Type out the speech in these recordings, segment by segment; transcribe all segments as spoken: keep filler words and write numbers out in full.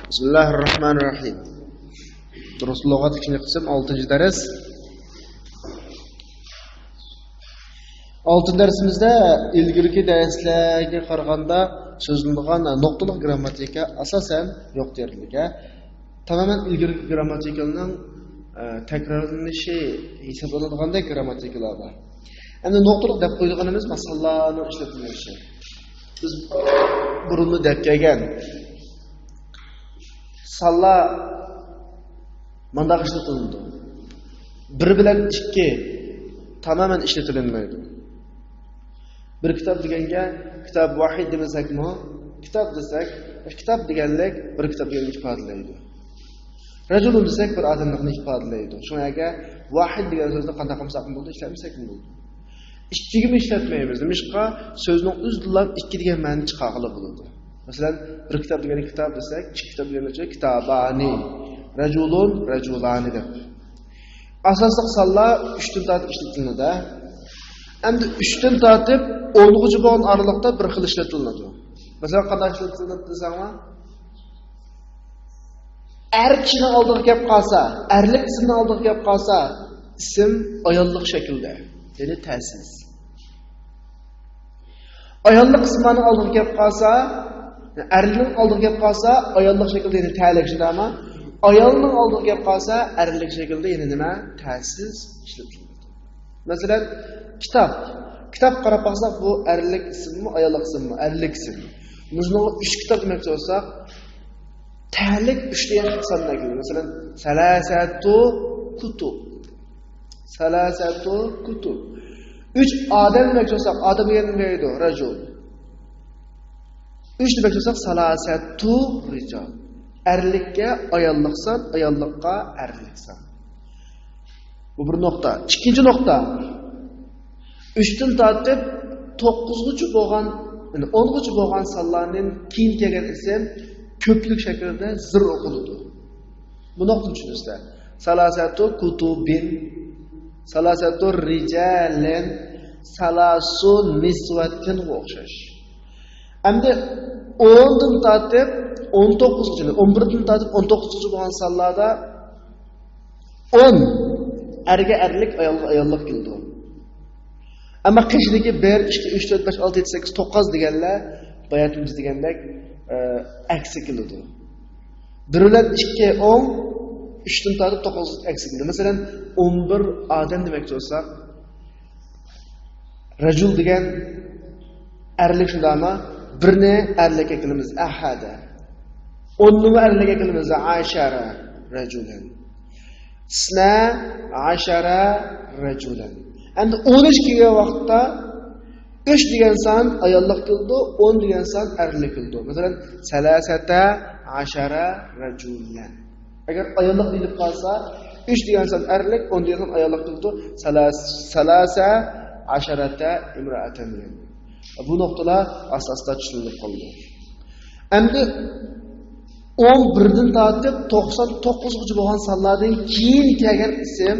بىسمىللاھىررەھمانىررەھىم. دۇرۇس لۇغەت، ئىككىنچى قىسىم، ئالتىنچى دەرس. ئالتىنچى دەرسىمىزدە ئىلگىرىكى دەرسلەرگە قارىغاندا سۆزلىنىدىغان نۇقتىلىق گىرامماتىكا ئاساسەن يوق دېيەرلىك. تامامەن ئىلگىرىكى گىرامماتىكىنىڭ، ئە، تەكرارلىنىشى ھېسابلىنىدىغاندەك گىرامماتىكىلار بار. ئەمدى نۇقتىلىق دەپ قويىدىغىنىمىز مىساللارنىڭ ئىشلىتىلىشى. بىز بۇرۇنمۇ دەپ كەلگەن سانلار مانداق ئىشلىتىلىدۇ. بىر بىلەن ئىككى تامامەن ئىشلىتىلمەيدۇ. بىر كىتاب دېگەنگە كىتاب ۋاھىد دېمىسەكمۇ، كىتاب دېسەك، كىتاب دېگەنلىك بىر كىتاب دېگەننى ئىپادىلەيدۇ. رەجۇلۇن دېسەك، بىر ئادەملىكنى ئىپادىلەيدۇ. شۇڭا ئەگەر ۋاھىد دېگەن سۆزنى قانداق قىلمىساقمۇ بولىدۇ، ئىشلەتمىسەكمۇ بولىدۇ. ئىككىگىمۇ ئىشلەتمەيمىز. نېمىشقا؟ سۆزنىڭ ئۆزىدىلا ئىككى دېگەن مەنىنى چىقارغىلى بولىدۇ. مەسىلەن، بىر كىتاب دېگەنگە كىتاب دېسەك، ئىككى كىتاب دېگەنگە كىتابانى، رەجۇلۇن، رەجۇلانى دەپ. ئاساسلىق سانلار ئۈچتىن تارتىپ ئىشلىتىلىدۇ. ئەمدى ئۈچتىن تارتىپ ئونغىچە بولغان ئارىلىقتا بىر خىل ئىشلىتىلىدۇ. مەسىلەن، قانداق ئىشلىتىلىدۇ دېسەڭلار، ئەر كىشىنىڭ ئالدىغا كەپ قالسا، ئەرلىك ئىسىمنىڭ ئالدىغا كەپ قالسا، ئىسىم ئاياللىق شەكىلدە، يەنى تەسىز. ئاياللىق ئىسىملارنىڭ ئالدىغا كەپ قالسا، ئەرلىكنىڭ ئالدىغا كەپ قالسا، ئاياللىق شەكىلدە، يەنى تەلىك شۇنداقمۇ؟ ئايالنىڭ ئالدىغا كەپ قالسا، ئەرلىك شەكىلدە، يەنى نېمە؟ تەسىز ئىشلىتىلىدۇ. مەسىلەن، كىتاب. كىتاب قاراپ باقساق، بۇ ئەرلىك ئىسىممۇ، ئاياللىق ئىسىممۇ؟ ئەرلىك ئىسىم. مۇشۇنىڭغا ئۈچ كىتاب دېمەكچى بولساق، تەلىك ئۈچ دېگەن ساننى ئەكېلىدۇ. مەسىلەن، سەلاسەتۇ كۇتۇب. سەلاسەتۇ كۇتۇب. ئۈچ ئادەم دېمەكچى بولساق، ئادەم دېگەن نېمە دەيدۇ؟ رەجۇل. ئۈچ دېمەكچى بولساق، سەلاسەتۇ رىجال. ئەرلىككە ئاياللىق سان، ئاياللىققا ئەرلىك سان. بۇ بىر نۇقتا. ئىككىنچى نۇقتا. ئۈچتىن تارتىپ توققۇزغىچە بولغان، يەنى ئونغىچە بولغان سانلاردىن كېيىن كەلگەن ئىسىم كۆپلۈك شەكلىدە زىر ئوقۇلىدۇ. بۇ نۇقتىنى چۈشىنىسىلەر. سالاسەتۇ كۇتۇبىن، سالاسەتۇ رىجالىن، سالاسۇ نىسۋەتىنغا ئوخشاش. ئەمدى ئوندىن تارتىپ ئون توققۇزغىچە، ئون بىردىن تارتىپ ئون توققۇزغىچە بولغان سانلاردا ئون ئەرگە ئەرلىك، ئايالغا ئاياللىق كېلىدۇ. ئەمما قېشىدىكى بىر، ئىككى، ئۈچ، تۆت، بەش، ئالتە، يەتتە، سەككىز، توققۇز دېگەنلەر باياتىن بىز دېگەندەك، ئە، ئەكسى كېلىدۇ. بىر بىلەن ئىككى ئوڭ، ئۈچتىن تارتىپ توققۇز ئەكسى كېلىدۇ. مەسىلەن، ئون بىر ئادەم دېمەكچى بولساق، رەجۇل دېگەن ئەرلىك شۇنداقمۇ؟ بىرنى ئەرلىككە كېلىمىز، ئەھەدە. ئوننىمۇ ئەرلىككە كېلىمىز، ئەشەرە رەجۇلەن. ئىسنا ئەشەرە رەجۇلەن. ئەمدى ئون ئۈچ كەلگەن ۋاقىتتا ئۈچ دېگەن سان ئاياللىق كېلىدۇ، ئون دېگەن سان ئەرلىك كېلىدۇ. مەسىلەن، سەلاسەتە ئەشەرە رەجۇلەن. ئەگەر ئاياللىق دېيىلىپ قالسا، ئۈچ دېگەن سان ئەرلىك، ئون دېگەن سان ئاياللىق كېلىدۇ. سەلاسە، سەلاسە ئەشەرەتە ئىمرائەتەن دېگەن. بۇ نۇقتىلار ئاستا-ئاستا چۈشىنىلىپ قالىدۇ. ئەمدى ئون بىردىن تارتىپ توقسان توققۇزغىچە بولغان سانلاردىن كېيىن كەلگەن ئىسىم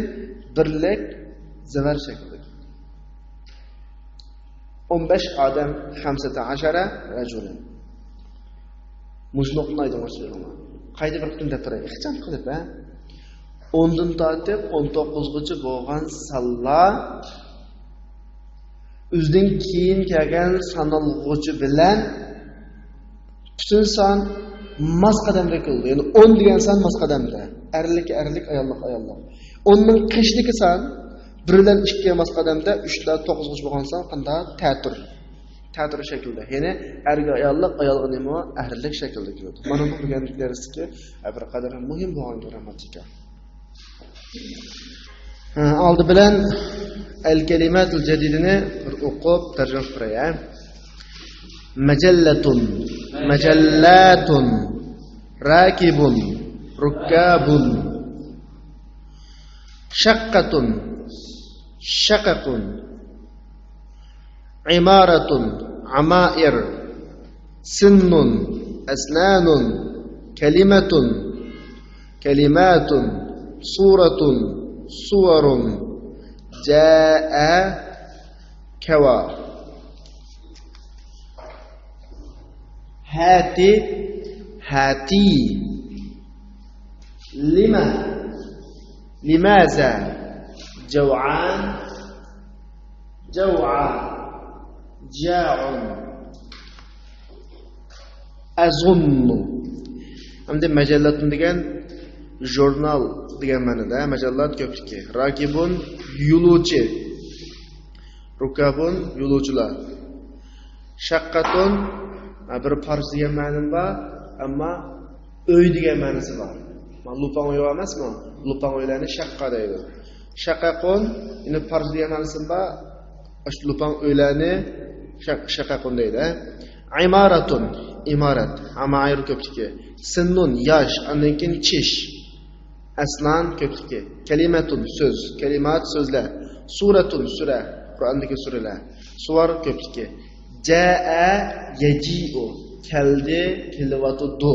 بىرلىك زەۋەر شەكلىدە. ئون بەش ئادەم، خەمسەتە ئەشەرە رەجۇلەن. مۇشۇ نۇقتىنى ئايدىڭلاشتۇرۇڭلار. قايتا بىر قېتىم دەپ بېرەي، ئىخچام قىلىپ، ھە؟ ئوندىن تارتىپ ئون توققۇزغىچە بولغان سانلار ئۆزىدىن كېيىن كەلگەن سانالغۇچى بىلەن پۈتۈن سان ماس قەدەمدە كېلىدۇ. يەنى ئون دېگەن سان ماس قەدەمدە. ئەرلىككە ئەرلىك، ئاياللىققا ئاياللىق. ئوننىڭ قېشىدىكى سان بىر بىلەن ئىككى ماس قەدەمدە، ئۈچ بىلەن توققۇزغىچە بولغان سان قانداق؟ تەتۈر. تەتۈر شەكلىدە. يەنى ئەرگە ئاياللىق، ئايالغا نېمە؟ ئەرلىك شەكلىدە كېلىدۇ. مانا بۇ بۈگۈنكى دەرستىكى بىر قەدەر مۇھىم بولغان گىرامماتىكا. ھە، ئالدى بىلەن ئەل كەلىماتۇل جەدىدىنى بىر ئوقۇپ تەرجىمە قىلىپ بېرەي، ھە. مەجەللەتۇن، مەجەللاتۇن، راكبٌ، ركابٌ، شقة، شقق، عمارة، عمائر، سن، أسنان، كلمة، كلمات، صورة، صور، جاء، كوى. هات، هاتي. لما، لماذا؟ جوعان، جوعى، جاع. أظن. ئەمدى مەجەللەتۇن دېگەن ژۇرنال دېگەن مەنىدە، مەجەللات كۆپلۈكى. راكىبۇن، يولۇچى. رۇكابۇن، يولۇچىلار. شەققەتۇن، ھە، بىر پارچە دېگەن مەنىمۇ بار، ئەمما ئۆي دېگەن مەنىسى بار. مانا لۇپاڭ ئۆي بار ئەمەسمۇ؟ لۇپاڭ ئۆيلەرنى شەققە دەيدۇ. شەقەقۇن، يەنە پارچە دېگەن مەنىسى بار. ئاشۇ لۇپاڭ ئۆيلەرنى شەق-، شەقەقۇن دەيدۇ. ئىمارەتۇن، ئىمارەت. ھەممە ئايرىم كۆپلۈكى. سىننۇن، ياش، ئاندىن كېيىن چىش. ئەسنان كۆپلۈكى. كەلىمەتۇن، سۆز. كەلىمات، سۆزلەر. سۇرەتۇن، سۈرە. قۇرئاندىكى سۈرىلەر. سۇۋار كۆپلۈكى. جاء يجيء، كەلدى، كېلىۋاتىدۇ.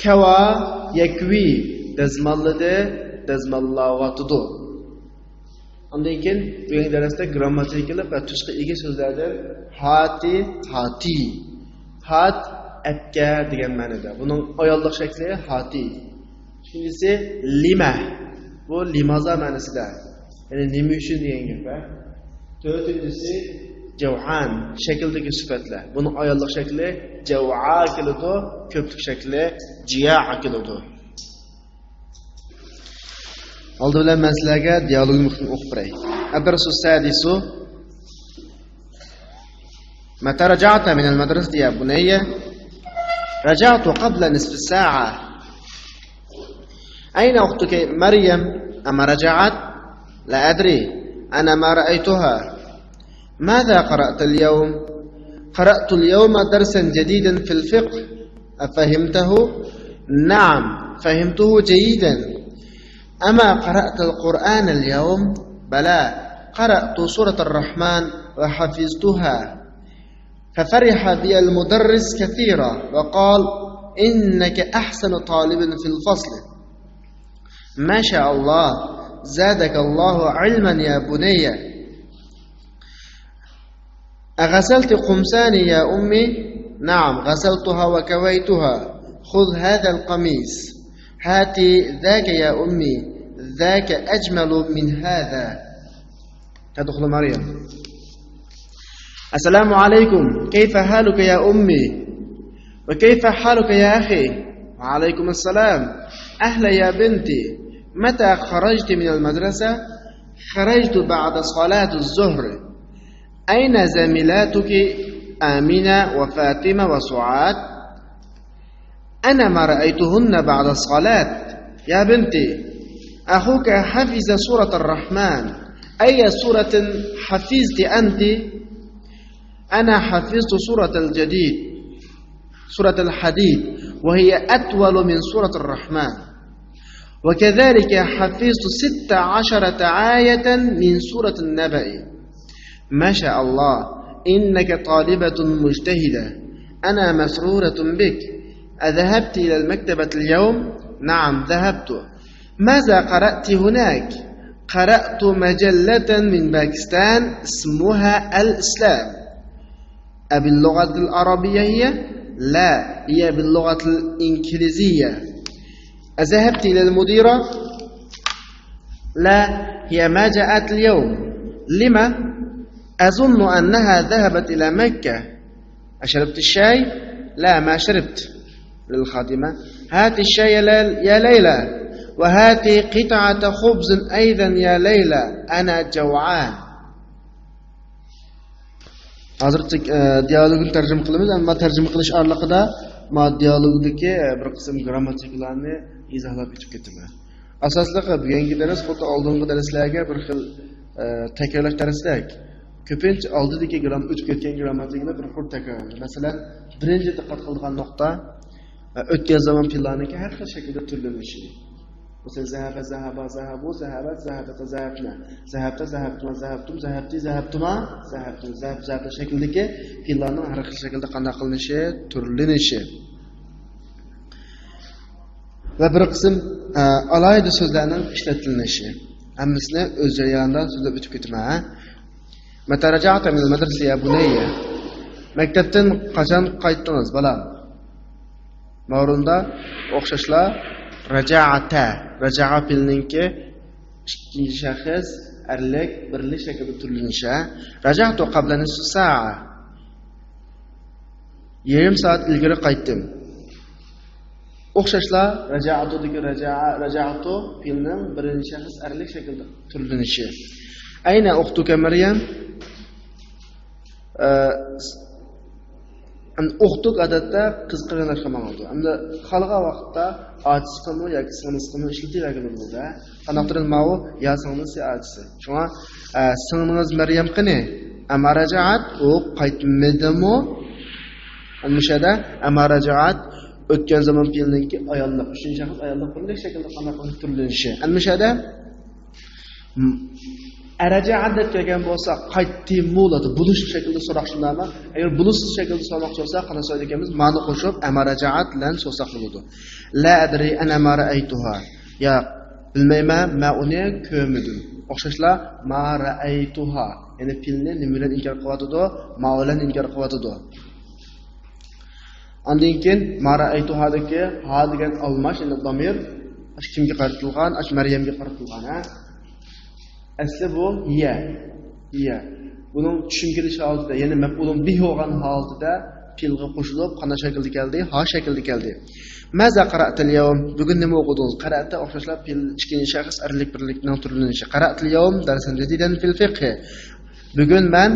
كوى يكوي، دەزماللىدى، دەزماللاۋاتىدۇ. ئاندىن كېيىن بۈگۈنكى دەرستە گىرامماتىكىلىق ۋە تۈسكە ئىگە سۆزلەردىن ھاتى، ھاتى. ھات، ئەپكە دېگەن مەنىدە. بۇنىڭ ئاياللىق شەكلى ھاتى. ئىككىنچىسى لىمە. بۇ لىمازا مەنىسىدە. يەنى نېمە ئۈچۈن دېگەن گەپ، ھە؟ تۆتىنچىسى جەۋئان، شەكىلدىكى سۈپەتلەر. بۇنىڭ ئاياللىق شەكلى جەۋئا كېلىدۇ، كۆپلۈك شەكلى جىيا كېلىدۇ. ئالدى بىلەن مەن سىلەرگە دىيالوگنى ئوقۇپ بېرەي. الدرس السادس. متى رجعت من المدرسة يا بني؟ رجعت قبل نصف ساعة. أين أختك مريم؟ أما رجعت؟ لا أدري، أنا ما رأيتها. ماذا قرأت اليوم؟ قرأت اليوم درسا جديدا في الفقه. أفهمته؟ نعم، فهمته جيدا. أما قرأت القرآن اليوم؟ بلى، قرأت سورة الرحمن وحفظتها. ففرح بي المدرس كثيرا وقال: إنك أحسن طالب في الفصل. ما شاء الله، زادك الله علما يا بني. أغسلت قمصاني يا أمي؟ نعم، غسلتها وكويتها. خذ هذا القميص. هات ذاك يا أمي، ذاك أجمل من هذا. تدخل مريم. السلام عليكم، كيف حالك يا أمي؟ وكيف حالك يا أخي؟ وعليكم السلام. أهلا يا بنتي، متى خرجت من المدرسة؟ خرجت بعد صلاة الظهر. أين زميلاتك آمنة وفاطمة وسعاد؟ أنا ما رأيتهن بعد الصلاة. يا بنتي، أخوك حفظ سورة الرحمن. أي سورة حفظت أنت؟ أنا حفظت سورة الجديد، سورة الحديد، وهي أطول من سورة الرحمن. وكذلك حفظت ست عشرة آية من سورة النبأ. ما شاء الله، إنك طالبة مجتهدة. أنا مسرورة بك. أذهبت إلى المكتبة اليوم؟ نعم، ذهبت. ماذا قرأت هناك؟ قرأت مجلة من باكستان اسمها الإسلام. أباللغة العربية هي؟ لا، هي باللغة الإنكليزية. أذهبت إلى المديرة؟ لا، هي ما جاءت اليوم. لم؟ أظن أنها ذهبت إلى مكة. أشربت الشاي؟ لا، ما شربت. للخادمة: هات الشاي يا ليل-، يا ليلى، وهات قطعة خبز أيضا يا ليلى، أنا جوعان. ھازىر تېك-، ئە، دىيالوگنى تەرجىمە قىلىمىز، ئەمما تەرجىمە قىلىش ئارىلىقىدا ما دىيالوگدىكى، ئە، بىر قىسىم گرامماتىكىلارنى ئىزاھلاپ ئۆتۈپ كېتىمەن. ئاساسلىقى بۈگۈنكى دەرس خۇددى ئالدىنقى دەرسلەرگە بىر خىل، ئە، تەكرارلاش دەرسلىك. كۆپىنچە ئالدىدىكى گرام-، ئۆتۈپ كەتكەن گرامماتىكىنى بىر خىل تەكرارلايدۇ. مەسىلەن، بىرىنچى دىققەت قىلىدىغان نۇقتا، ئە، ئۆتكەن زامان پېئىللارنىڭكى ھەر خىل شەكىلدە تۈرلىنىشى. مەسىلەن، زەھەبە، زەھەبا، زەھەبۇ، زەھەبەت، زەھەبەتە، زەھەبنە، زەھەبتە، زەھەبتۇما، زەھەبتۇم، زەھەبتى، زەھەبتۇما، زەھەبتۇ. زەھەب، زەھەبە شەكلىدىكى پېئىللارنىڭ ھەر خىل شەكىلدە قانداق قىلىنىشى، تۈرلىنىشى. ۋە بىر قىسىم، ئە، ئالاھىدە سۆزلەرنىڭ ئىشلىتىلىشى. ھەممىسىنى ئۆز جەريانىدا سۆزلەپ ئۆتۈپ كېتىمەن، ھە؟ متى رجعت من المدرسة يا بني؟ مەكتەپتىن قاچان قايتتىڭىز، بالام؟ ماۋرۇندا ئوخشاشلا رەجەئەتە. رەجەئە پېئىلنىڭكى ئىككىنچى شەخس ئەرلىك بىرلىك شەكىلدە تۈرلىنىشى. رەجەئتۇ قەبلە نىسفى سائە. يېرىم سائەت ئىلگىرى قايتتىم. ئوخشاشلا رەجەئتۇدىكى رەجەئە، رەجەئتۇ پېئىلنىڭ بىرىنچى شەخس ئەرلىك شەكىلدە تۈرلىنىشى. ئەينە ئۇختۇكە مەريەم؟ ئە، ئۇختۇك ئادەتتە قىز قېرىنداشقا ماڭىدۇ. ئەمدى خالىغان ۋاقىتتا ئاچىسىغىمۇ ياكى سىڭلىسىغىمۇ ئىشلىتىۋەرگىلى بولىدۇ. قانداقتۇر ماۋۇ يا سىڭلىسى يا ئاچىسى. شۇڭا، ئە، سىڭلىڭىز مەريەم قېنى؟ ئەما رەجەئەت، ئۇ قايتمىدىمۇ؟ ئەمدى مۇشۇ يەردە ئەما رەجەئەت ئۆتكەن زامان پېئىلنىڭكى ئاياللىق، ئۈچىنچى شەخس ئاياللىق بىرلىك شەكىلدە قانداق قىلىپ تۈرلىنىشى. ئەمدى مۇشۇ يەردە ئەرەجەئەت دەپ كەلگەن بولسا، قايتتىمۇ دەپ بولۇشلۇق شەكىلدە سوراق شۇنداقمۇ؟ ئەگەر بولۇشسىز شەكىلدە سورىماقچى بولسا، قانداق سورايدىكەنمىز؟ مانى قوشۇپ، ئەما رەجەئەت بىلەن سورىساق بولىدۇ. لا ئەدرى ئەنە ما رەئەيتۇھا. ياق، بىلمەيمەن، مەن ئۇنى كۆرمىدىم. ئوخشاشلا ما رەئەيتۇھا. يەنى پېئىلنى نېمە بىلەن ئىنكار قىلىۋاتىدۇ؟ ما بىلەن ئىنكار قىلىۋاتىدۇ. ئاندىن كېيىن ما رەئەيتۇھادىكى ھا دېگەن ئالماش، يەنى دامىر، ئاشۇ كىمگە قارىتىلغان؟ ئاشۇ مەريەمگە قارىتىلغان، ھە؟ ئەسلى بۇ ھىيە. ھىيە. بۇنىڭ چۈشۈم كېلىش ھالىتىدە، يەنى مەپئۇلۇن بىھ بولغان ھالىتىدە پېئىلغا قوشۇلۇپ، قانداق شەكىلدە كەلدى؟ ھا شەكىلدە كەلدى. ماذا قەرەئتەل يەۋم؟ بۈگۈن نېمە ئوقۇدىڭىز؟ قەرەئتە ئوخشاشلا پېئىل ئىككىنچى شەخس ئەرلىك بىرلىكنىڭ تۈرلىنىشى. قەرەئتەل يەۋم دەرسەن جەدىدەن فىل فىقھى. بۈگۈن مەن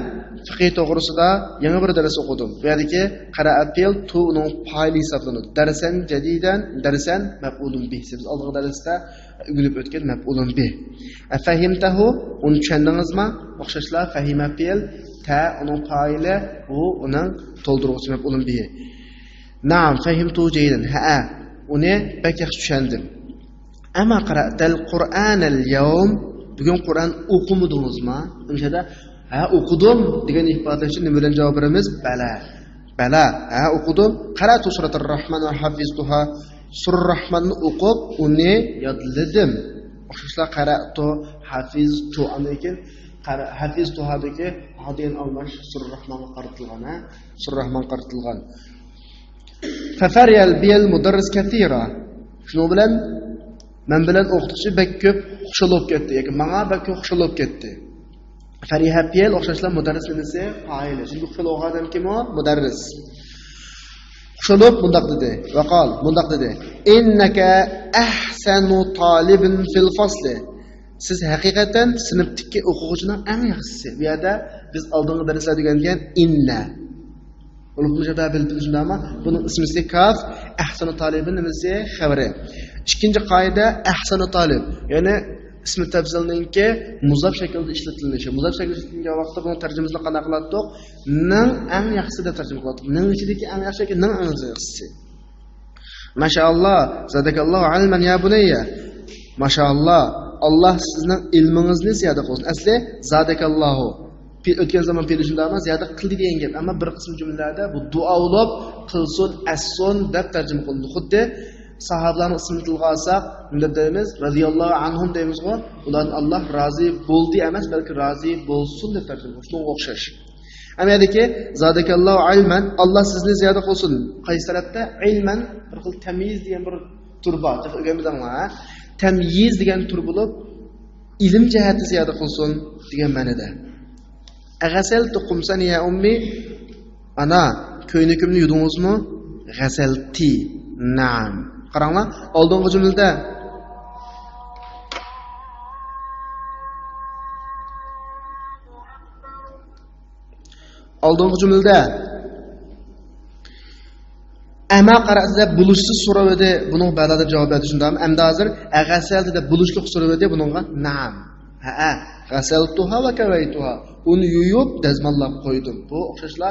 فىقھى توغرىسىدا يېڭى بىر دەرس ئوقۇدۇم. بۇ يەردىكى قەرەئە پېئىل تو ئۇنىڭ پائىلى ھېسابلىنىدۇ. دەرسەن جەدىدەن، دەرسەن مەپئۇلۇن بىھ. بىز ئالدىنقى دەرستە ئۆگىنىپ ئۆتكەن مەپئۇلۇن بىھ. ئەفەھىمتەھۇ، ئۇنى چۈشەندىڭىزما؟ ئوخشاشلا فەھىمە پېئىل، تە ئۇنىڭ پائىلى، ھۇ ئۇنىڭ تولدۇرغۇچى مەپئۇلۇن بىھ. نەئەم، فەھىمتۇ جەيدەن. ھەئە، ئۇنى بەك ياخشى چۈشەندىم. ئەمما قەرەئتەل قۇرئانەل يەۋم، بۈگۈن قۇرئان ئوقۇمىدىڭىزما؟ ئەمدى ھە، ئوقۇدۇم دېگەن ئىپادە ئۈچۈن نېمە بىلەن جاۋاب بېرىمىز؟ بەلە. بەلە، ھە، ئوقۇدۇم. قەرەئتۇ سۈرەتۇر رەھمان ۋە ھەفىزتۇھا. سۈرە رەھماننى ئوقۇپ، ئۇنى يادلىدىم. ئوخشاشلا قەرەئتۇ، ھەفىزتۇ. ئاندىن كېيىن قەرە-، ھەفىزتۇھادىكى ھا دېگەن ئالماش سۈرە رەھمانغا قارىتىلغان، ھە؟ سۈرە رەھمانغا قارىتىلغان. فەفەرىھەل بىيەل مۇدەررىس كەسىرا. شۇنىڭ بىلەن مەن بىلەن ئوقۇتقۇچى بەك كۆپ خۇشال بولۇپ كەتتى ياكى ماڭا بەك كۆپ خۇشال بولۇپ كەتتى. فەرىھە پېئىل ئوخشاشلا مۇدەررىس نېمىسى؟ پائىلى. چۈنكى خۇشال بولغان ئادەم كىم ئۇ؟ مۇدەررىس. خۇشال بولۇپ مۇنداق دېدى. ۋەقال، مۇنداق دېدى. ئىننەكە ئەھسەنۇ تالىبىن فىل فەسلى. سىز ھەقىقەتەن سىنىپتىكى ئوقۇغۇچىنىڭ ئەڭ ياخشىسى. بۇ يەردە بىز ئالدىنقى دەرسلەردە ئۆگەنگەن ئىننە. بولۇپمۇ شۇنداق بىلىپتۇ شۇنداقمۇ؟ بۇنىڭ ئىسمىسى كاف، ئەھسەنۇ تالىبىن نېمىسى؟ خەۋىرى. ئىككىنچى قائىدە، ئەھسەنۇ تالىب. يەنى ئىسمى تەپزىلنىڭكى مۇزاپ شەكلىدە ئىشلىتىلىشى. مۇزاپ شەكلىدە ئىشلىتىلگەن ۋاقىتتا بۇنىڭ تەرجىمىسىنى قانداق قىلاتتۇق؟ نىڭ ئەڭ ياخشىسى دەپ تەرجىمە قىلاتتۇق. نىڭ ئىچىدىكى ئەڭ ياخشى ياكى نىڭ ئەڭ ياخشىسى؟ ماشائاللا، زادەكاللاھۇ ئىلمەن يا بۇنەييە. ماشائاللا، ئاللا سىزنىڭ ئىلمىڭىزنى زىيادە قىلسۇن. ئەسلى زادەكاللاھۇ. پى-، ئۆتكەن زامان پېئىلى شۇنداقمۇ؟ زىيادە قىلدى دېگەن گەپ. ئەمما بىر قىسىم جۈملىلەردە بۇ دۇئا بولۇپ، قىلسۇن، ئەتسۇن دەپ تەرجىمە قىلىنىدۇ. خۇددى ساھابىلارنىڭ ئىسمىنى تىلغا ئالساق، نېمە دەپ دەيمىز؟ رەزىياللاھۇ ئەنھۇم دەيمىزغۇ؟ ئۇلاردىن ئاللا رازى بولدى ئەمەس، بەلكى رازى بولسۇن دەپ تەرجىمە قىلىنىدۇ. شۇنىڭغا ئوخشاش. ئەمەلىكى زادەكەللاھۇ ئىلمەن، ئاللا سىزنى زىيادە قىلسۇن. قايسى تەرەپتە؟ ئىلمەن بىر خىل تەميىز دېگەن بىر تۈر بار. تېخى ئۆگەنمىدىڭلار، ھە؟ تەميىز دېگەن تۈر بولۇپ، ئىلىم جەھەتتە زىيادە قىلسۇن دېگەن مەنىدە. ئەغەسەلتۇ قۇمسەن يا ئۇممى؟ ئانا، كۆينىكىمنى يۇدۇڭىزمۇ؟ غەسەلتى. نەئەم. قاراڭلار، ئالدىنقى جۈملىدە ئالدىنقى جۈملىدە ئەما قەرەئتە دەپ بولۇشسىز سوراۋىدى، بۇنىڭغا بەلا دەپ جاۋاب بەردى، شۇنداقمۇ؟ ئەمدى ھازىر ئەغەسەلتە دەپ بولۇشلۇق سوراۋىدى، بۇنىڭغا نەئەم. ھەئە، غەسەلتۇھا ۋە كەۋەيتۇھا. ئۇنى يۇيۇپ، دەزماللاپ قويدۇم. بۇ ئوخشاشلا،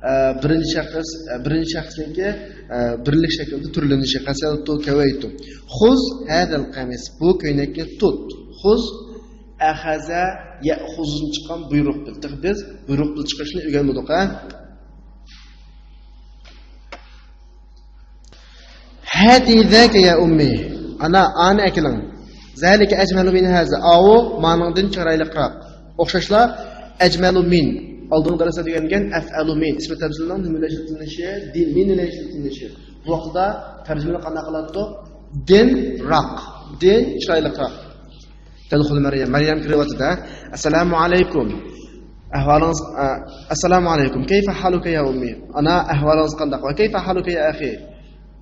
ئە، بىرىنچى شەخس، ئە، بىرىنچى شەخسنىڭكى، ئە، بىرلىك شەكىلدە تۈرلىنىشى، غەسەلتۇ، كەۋەيتۇ. خۇز ھەزەل قەمىس. بۇ كۆينەكنى تۇت. خۇز ئەخەزە يەخۇزدىن چىققان بۇيرۇق پېئىل. تېخى بىز بۇيرۇق پېئىل چىقىرىشنى ئۆگەنمىدۇق، ھە؟ ھەتى زاكە يا ئۇممى. ئانا، ئانى ئەكېلىڭ. زالىكە ئەجمەلۇ مىن ھازا. ئاۋۇ مانىڭدىن چىرايلىقراق. ئوخشاشلا ئەجمەلۇ مىن. ئالدىنقى دەرستە ئۆگەنگەن ئەفئەلۇ مىن. ئىسمى تەپزىلنىڭ نېمە بىلەن ئىشلىتىلىشى؟ دى-، مىن بىلەن ئىشلىتىلىشى. بۇ ۋاقىتتا تەرجىمىنى قانداق قىلاتتۇق؟ دىنراق. دىن چىرايلىقراق. تەدخۇل مەريەم. مەريەم كىرىۋاتىدۇ. ئەسسالامۇ ئەلەيكۇم. ئەھۋالىڭىز، ئە، ئەسسالامۇ ئەلەيكۇم. كەيفە ھالۇكە يا ئۇممى؟ ئانا، ئەھۋالىڭىز قانداق؟ ۋە كەيفە ھالۇكە يا ئەخى؟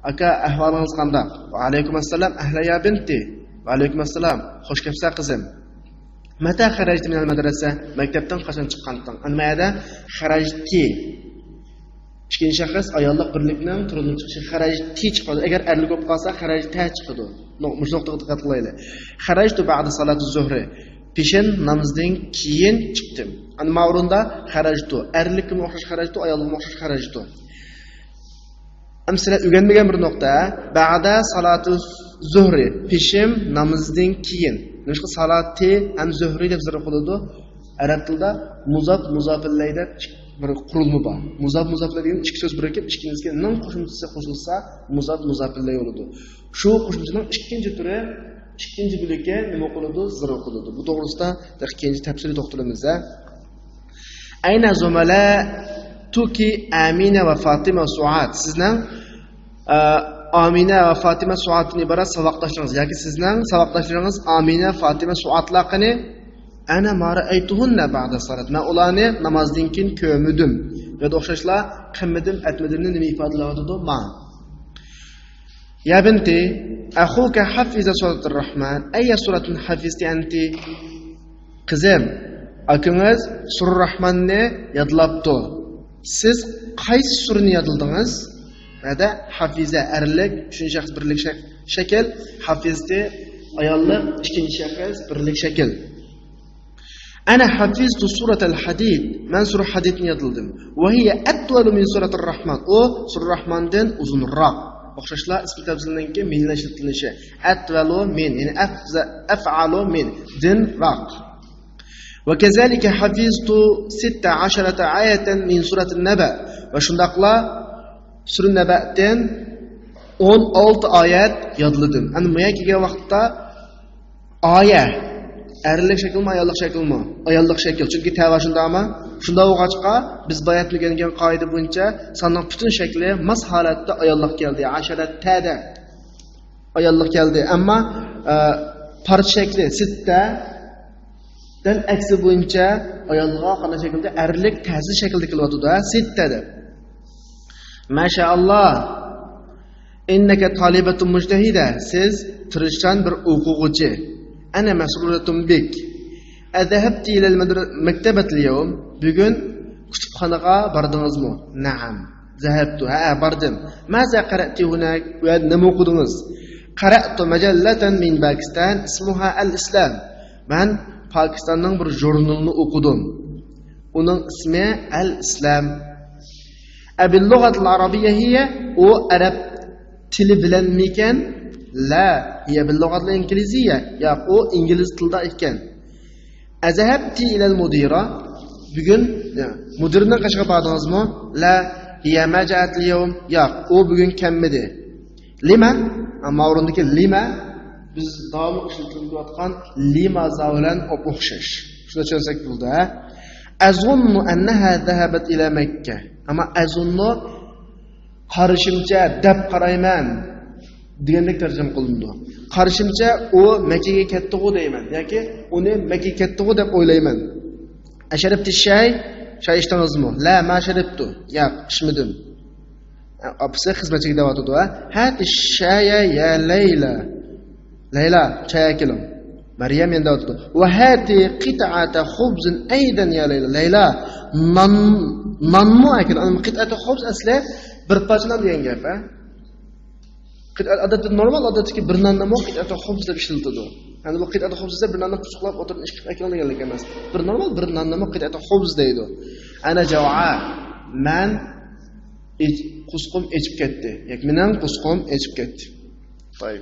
ئاكا، ئەھۋالىڭىز قانداق؟ ۋە ئەلەيكۇم ئەسسالام. ئەھلەن يا بىنتى. ۋە ئەلەيكۇم ئەسسالام. خوش كەپسە، قىزىم. مەتە خەرەجتى مىنەل مەدرەسە؟ مەكتەپتىن قاچان چىققانتىڭ؟ ئەنە مەيەدە خەرەجتى. ئىككىنچى شەخس ئاياللىق بىرلىكنىڭ تۈرىنىپ چىقىشى. خەرەجتى چىقىدۇ. ئەگەر ئەرلىك بولۇپ قالسا، خەرەجتە چىقىدۇ. نۇق-، مۇشۇ نۇقتىغا دىققەت قىلايلى. خەرەجتۇ بەئدە سالاتى زۇھرى. پېشىن نامىزىدىن كېيىن چىقتىم. ئەنە ماۋۇ ئورۇندا خەرەجتۇ. ئەرلىككىمۇ ئوخشاش خەرەجتۇ، ئاياللىقمۇ ئوخشاش خەرەجتۇ. ئەمما سىلەر ئۆگەنمىگەن بىر نۇقتا. بەئدە سالاتى زۇھرى. پېشىن نامىزىدىن كېيىن. نېمىشقا سالاتى ھەم زۇھرى دەپ زىر قىلىدۇ؟ ئەرەب تىلىدا مۇزاپ، مۇزاپىللەي دەپ بىر قۇرۇلما بار. مۇزاپ، مۇزاپىللەي دېگەن ئىككى سۆز بىرىكىپ، ئىككىنچىسىگە نىڭ قوشۇمچىسى قوشۇلسا، مۇزاپ، مۇزاپىللەي بولىدۇ. شۇ قوشۇمچىنىڭ ئىككىنچى تۈرى، ئىككىنچى بۆلىكى نېمە قىلىدۇ؟ زىر قىلىدۇ. بۇ توغرىسىدا كېيىنچە تەپسىلىي توختىلىمىز. ئەينە زۇمەلە تۇكى ئامىنە ۋە فاتىمە سۇئاد. سىزنىڭ، ئە، ئامىنە ۋە فاتىمە سۇئادتىن ئىبارەت ساۋاقداشلىرىڭىز ياكى سىزنىڭ ساۋاقداشلىرىڭىز ئامىنە، فاتىمە سۇئادلار قېنى؟ ئەنە ما رەئەيتۇھۇننە بەئدە سالات. مەن ئۇلارنى نامازدىن كېيىن كۆرمىدىم. يا ئوخشاشلا قىلمىدىم، ئەتمىدىمنى نېمە ئىپادىلەۋاتىدۇ؟ ما. يا بنتي، أخوك حفظ سورة الرحمن، أي سورة حفظت أنت؟ قىزىم، ئاكىڭىز سۈرە راھماننى يادلاپتۇ. سىز قايسى سۈرىنى يادلىدىڭىز؟ مەدە ھافىزە ئەرلىك، ئۈچىنچى شەخس بىرلىك شەك-، شەكىل، ھافىزتى ئاياللىق، ئىككىنچى شەخس بىرلىك شەكىل. أنا حفظت سورة الحديد. مەن سۈرە ھەدىدنى يادلىدىم. وهي أطول من سورة الرحمن. ئۇ سۈرە راھماندىن ئۇزۇنراق. ئوخشاشلا ئىسمى تەپسىلنىڭكى مىنلا ئىشلىتىلىشى. أطول من، يەنى أفز-، أفعل من، دىنراق. وكذلك حفظت ست عشرة آية من سورة النبأ. ۋە شۇنداقلا سۈرە نەبەدىن ئون ئالتە ئايەت يادلىدىم. ئەنە مۇيا كەلگەن ۋاقىتتا ئايە ئەرلىك شەكىلمۇ، ئاياللىق شەكىلمۇ؟ ئاياللىق شەكىل. چۈنكى تەۋا شۇنداقمۇ؟ شۇنداق بولغاچقا، بىز باياتىن ئۆگەنگەن قائىدە بويىچە ساننىڭ پۈتۈن شەكلى ماس ھالەتتە ئاياللىق كەلدى. ئاشەرەتتەدە ئاياللىق كەلدى. ئەمما، ئە، پارچە شەكلى سىتتە دەل ئەكسى بويىچە ئايالغا قانداق شەكىلدە؟ ئەرلىك تەزى شەكىلدە كېلىۋاتىدۇ، ھە، سىتتە دەپ. ماشائاللا. إنك طالبة مجتهدة. سىز تىرىشچان بىر ئوقۇغۇچى. أنا مسرورة بك. أذهبت إلى المدر-، المكتبة اليوم؟ بۈگۈن كۇتۇپخانىغا باردىڭىزمۇ؟ نعم. ذهبت. ھە، باردىم. ماذا قرأت هناك؟ ئۇ يەردە نېمە ئوقۇدىڭىز؟ قرأت مجلة من باكستان اسمها الإسلام. مەن پاكىستاننىڭ بىر ژۇرنىلىنى ئوقۇدۇم. ئۇنىڭ ئىسمى ئەل ئىسلام. أباللغة العربية هي؟ ئۇ ئەرەب تىلى بىلەنمىكەن؟ لا، هي باللغة الإنجليزية. ياق، ئۇ ئىنگلىز تىلىدا ئىكەن. أذهبت إلى المديرة؟ بۈگۈن، يا، مۇدىرنىڭ قېشىغا باردىڭىزمۇ؟ لا، هي ما جاءت اليوم. ياق، ئۇ بۈگۈن كەلمىدى. لما؟ ئەمما ئورۇندىكى لما بىز داۋاملىق ئىشلىتىلىۋاتقان لىمازا بىلەن ئوخشاش. شۇنى چۈشەنسەك بولدى، ھە؟ أظن أنها ذهبت إلى مكة. ئەمما أظن، قارىشىمچە، دەپ قارايمەن دېگەندەك تەرجىمە قىلىنىدۇ. قارىشىمچە، ئۇ مەككىگە كەتتىغۇ دەيمەن ياكى ئۇنى مەككىگە كەتتىغۇ دەپ ئويلايمەن. أشربت الشاي؟ چاي ئىچتىڭىزمۇ؟ لا، ما شربت. ياق، ئىچمىدىم. ئاپىسى خىزمەتچىگە دەۋاتىدۇ، ھە؟ هات الشاي يا ليلى. لەيلا، چاي ئەكېلىڭ. مەريەم يەنە دەۋاتىدۇ. وهات قطعة خبز أيضا يا ليلى. لەيلا، نان، نانمۇ ئەكېلىڭ. قىتئەتۇ خۇبز ئەسلى بىر پارچە نان دېگەن گەپ، ھە؟ قىتئەت، ئادەتتە نورمال، ئادەتتىكى بىر ناننىمۇ قىتئەتۇ خۇبز دەپ ئىشلىتىدۇ. يەنى بۇ قىتئەتۇ خۇبز دېسە بىر ناننى قۇسۇقلاپ ئوتتۇرىدىن ئىككى قىلىپ ئەكېلىڭ دېگەنلىك ئەمەس. بىر نورمال بىر ناننىمۇ قىتئەتۇ خۇبز دەيدۇ. أنا جوعاء. مەن ئېچ-، قۇسقۇم ئېچىپ كەتتى. ياكى مېنىڭ قۇسقۇم ئېچىپ كەتتى. طيب.